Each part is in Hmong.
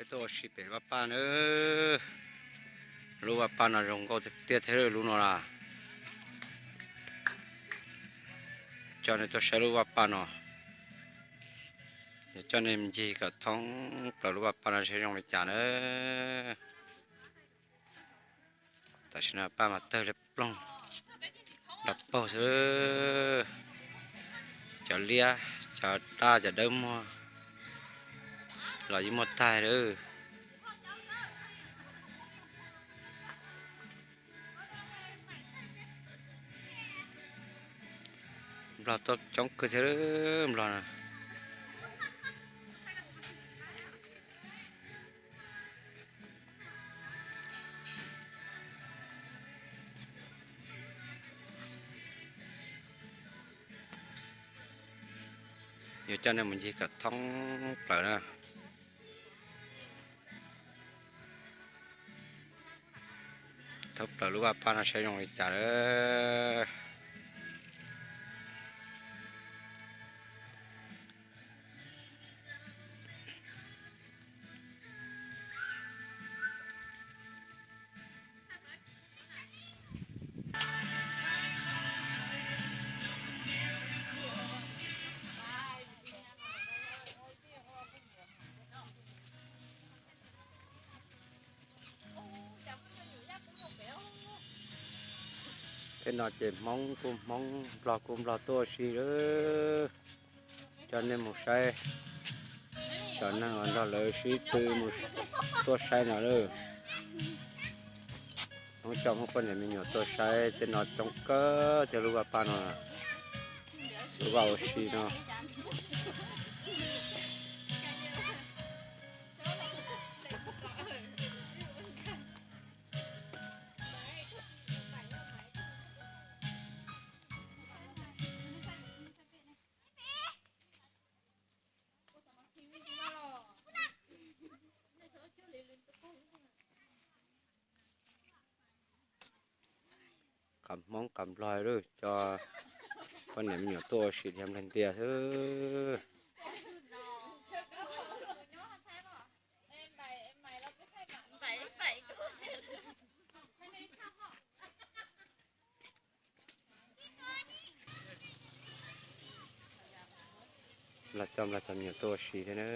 Peb tuaj ua si pem vaj paj na. Lub vaj paj no zoo nkauj tiag tiag thiab lub no las. Coj nej tuaj saib lub vaj paj no. Coj nej mus ncig kom thoob plaws lub vaj paj no saib zoo li cas na. Tam sim no paj mas tawg li ploog, nrov paug xwb. Cov liab, cov daj, cov dawb muag los yeej muaj tag lawm. Nplog tuaj coob kawg thiab nplog na. Yuav coj nej mus ncig kom thoob plaws na. Thoob plaws lub vaj paj no saib zoo li cas lawm. Tej no ces Hmoob kuj Hmoob, Nplog kuj Nplog tuaj ua si lawm. Coj nej mus saib, cov neeg uas nrog lawv sib tw mus tuaj saib no lawm. Hmoob coj Hmoob poj niam me nyuam tuaj saib tej no coob kawg thiab lub vaj paj no, lub vaj ua si no. Qab Hmoob qab Nplog lawm, coj poj niam me nyuam tuaj ua si dhia nplej ntias xwb. Los coj Nplog cov me nyuam tuaj ua si thiab na.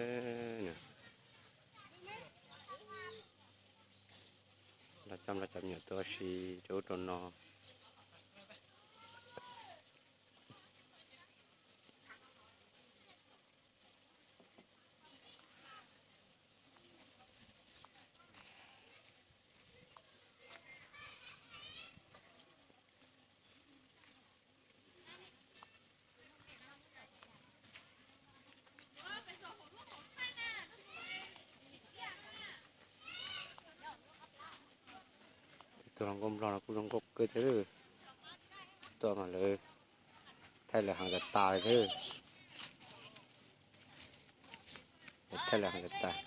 Los coj Nplog cov me nyuam tuaj ua si rau ub rau no. Tus hluas nkauj Nplog no kuj zoo nkauj kawg thiab. Tuaj mas lawv thaij lawv heev tas tas li thiab. Lawv thaij lawv heev tas tas.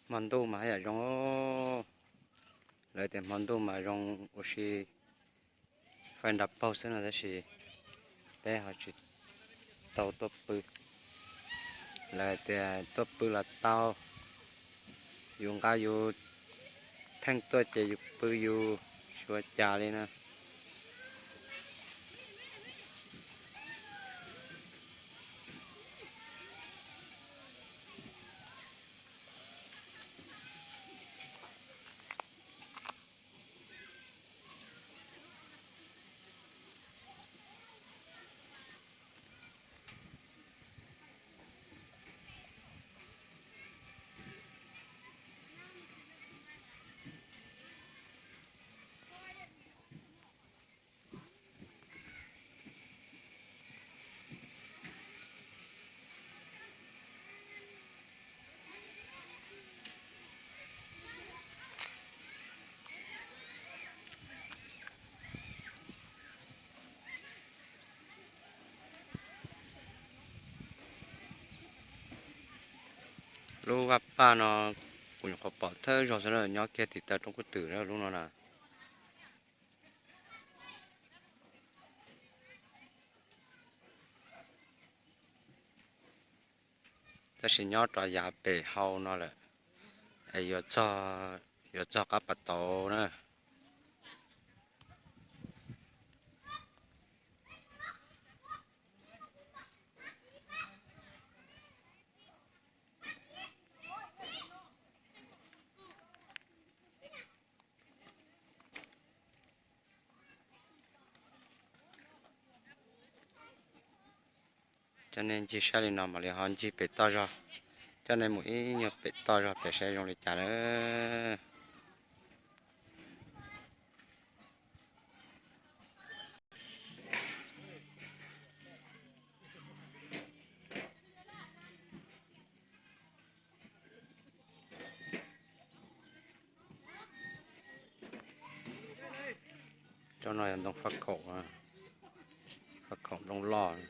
Hmo ntuj mas haj yam zoo. Lawv tias hmo ntuj mas zoo ua si, faib nrov paug xwb no tab sis peb ho tsis tau tuaj pw. Lawv tias tuaj pw los tau, yus nqa yus theej tuaj ces yus pw yus, tsis ua cas li na. Lub vaj paj no kuv nyuam qhuav pom thawj zaug xwb na, nyob kiag tim taw roob kub twm lub no na. Tab sis nyob rov yav pem hau no lawm, es yuav txog qab pas tauv na. Coj nej ncig saib li no mam li ho ncig pem toj zog. Coj nej mus ib nyuag pem toj zog pem saib zoo li cas na. Tsob no yog ntoo faj khaum, faj khaum nplooj loj.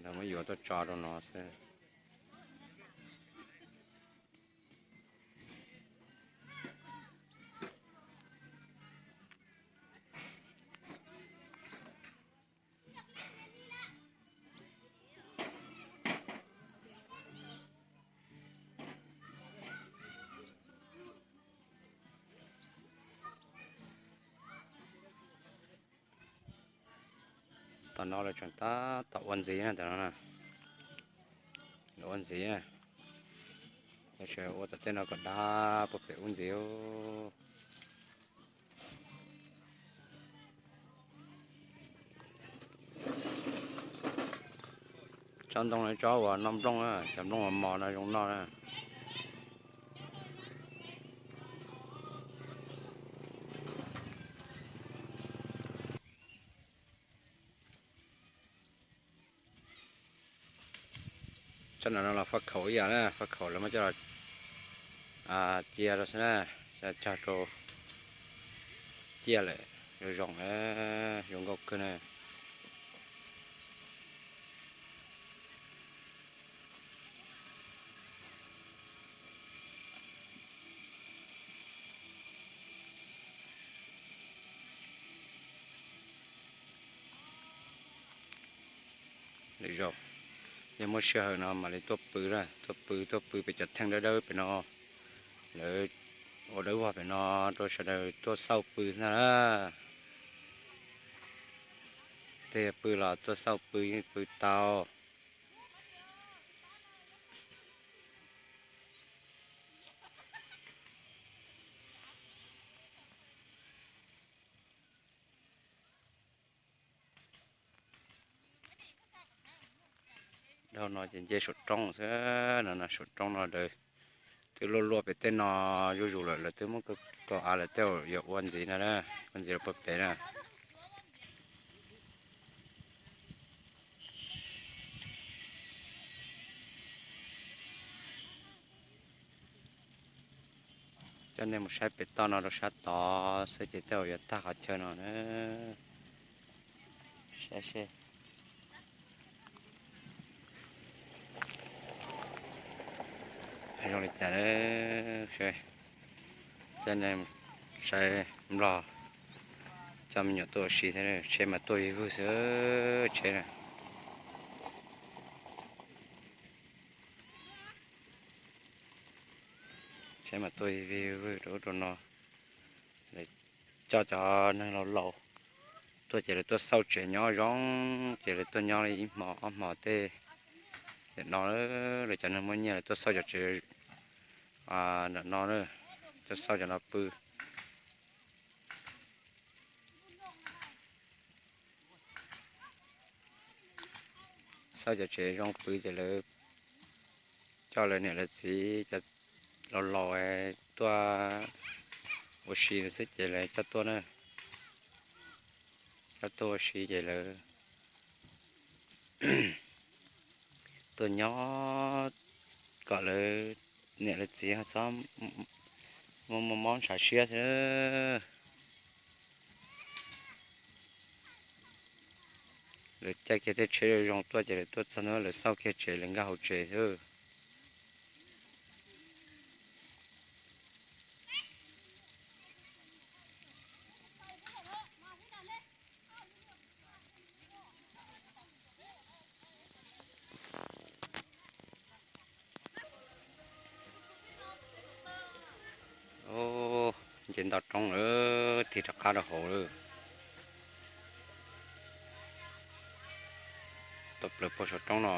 Lawv muab yuav tuaj tso rau no xwb. Tom no lawv tseem tab tom ua ntxiv na, tom no na, lawv ua ntxiv na. Lawv tseem ua tom tej no kom dav puag pem ub ntxiv. Tsob ntoo no tsob uas noj nplooj na, cov nplooj uas mos no zoo noj na. Tsob no los faj khaum ib yam na, faj khaum lawv muab coj los cia rau xwb na, cog rau ciaj lawm, zoo zoo, zoo nkauj kawg na. Lwm zaus yog muaj sij hawm no mam li tuaj pw na, tuaj pw tuaj pw pem cov theej dawb dawb pem no. Lawv ua dawb vog pem no rau sawv daws tuaj xauj pw na. Tej pw los tuaj xauj pw yeej pw tau. Dhau no ces nce saum roob xwb no, saum roob no lawv twb luaj luaj pem tej no zuj zus lawm, lawv twb muab kaus av lawv tej yuav ua ntxiv no, ua ntxiv rau puag pem na. Coj nej mus saib pem toj no rau sab tod xwb ces tej zaum yuav tag qhov chaw no na. Saib seb zoo li cas. Coj nej saib Nplog coj me nyuam tuaj ua si thiab, tsheb mas tuaj vig vwg xwb tsheb na. Tsheb mas tuaj vig vwg rau ub rau no. Lawv coj cov neeg laus laus tuaj ces lawv tuaj xauj tsev nyob zoo, ces lawv tuaj nyob li ib hmo ob hmo tej. Ntawm no lawv cov neeg muaj nyiaj lawv tuaj xauj cov tsev ntawm no, tuaj xauj cov no pw. Xauj cov tsev zoo pw ces lawv coj lawv niam lawv txiv cov laus laus tuaj ua si xwb ces lawv coj tuaj na. Coj tuaj ua si ces lawv tuaj nyob kom lawv niam lawv txiv txhob muaj mob ntshav siab xwb. Lawv caij kiag tej tsheb zoo tuaj ces lawv tuaj txog ntawd lawv xauj kiag tsev lawv nkag hauv tsev xwb. Ces nto roob lawm, tig rov qab rau hauv lawm. Tau plaws puag saum roob no,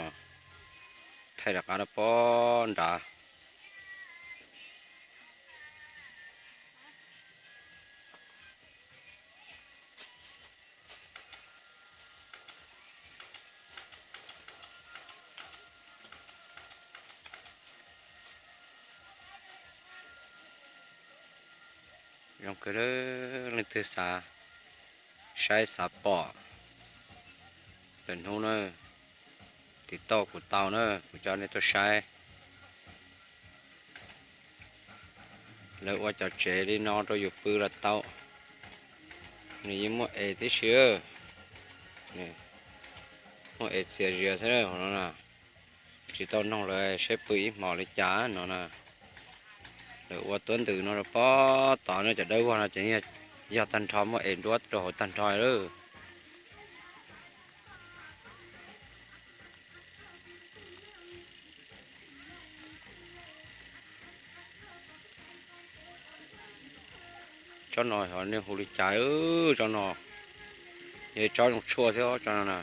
thaij rov qab rau puag nrad. Zoo kawg, leej twg xav saib xav pom lwm hnub na, tiv tauj kuv tau na, kuv coj nej tuaj saib. Lawv ua cov tsev li no rau yus pw los tau. Nws yeej muaj es tib si, muaj es txias zias xwb no na. Tsis tau noog lawv seb pw ib hmos li cas no na. Lawv ua tuab ntws no rau pob tod no, cov dawb vog no ces yog tag nrho, muaj es nruab rau hauv tag nrho lawm. Tsob no xyov nej hu li cas, tsob no yog tsob zoo tshuaj thiab tsob no na.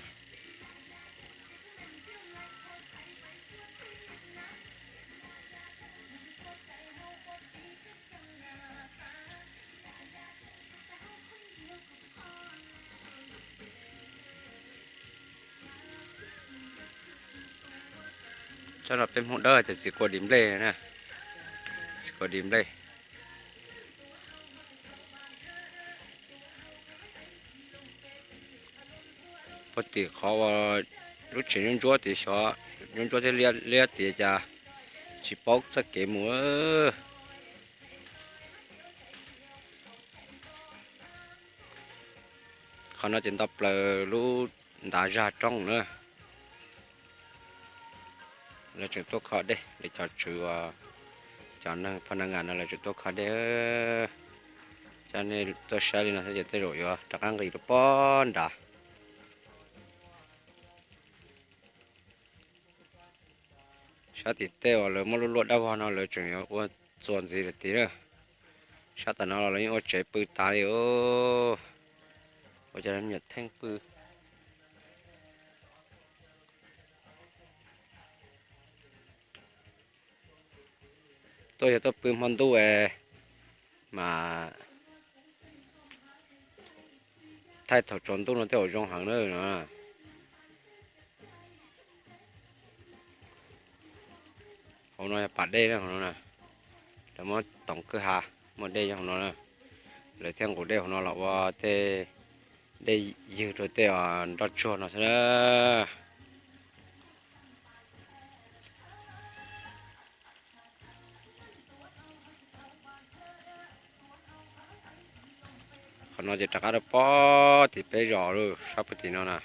Tsob no peb Hmoob Dawb tias txiv kua dim nplej na, txiv kua dim nplej. Puag tim qhov uas lub tsev ntsuab ntsuab tid xyov, ntsuab ntsuab thiab liab liab tid cas tsis paub txoj kev mus. Qhov no ces nto plaws lub ntav zaj roob na. Lawv tseem tuaj kho dej, lawv cov tswv, cov neeg phaj na ngas no lawv tseem tuaj kho dej. Coj nej tuaj saib li no xwb ces tej zaum yuav rov qab nqis rau pob nrad. Sab tim tej uas lawv muab lub luaj dawb vog no lawv tseem yuav ua txuas ntxiv lawm tid na. Sab tom no los lawv yeej ua tsev pw tas li os. Ua cov me nyuam theej pw. Tuaj yog tuaj pw hmo ntuj es mas thaij thaum tsaus ntuj no tej zaum zoo heev na no. Hauv no yog pas dej na, hauv no na. Lawv muab toov kwj ha, muaj dej nyob hauv no na. Lawv thiaj nqus dej hauv no los ua tej dej ywg rau tej nroj tsuag no xwb na. Qhov no ces rov qab rau pob tim peb zos lawm, sab puag tim no na.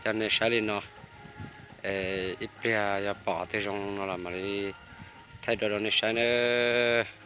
Coj nej saib li no, ib pliag yog pom tej zoo no los mam li thaij dua rau nej saib nawb.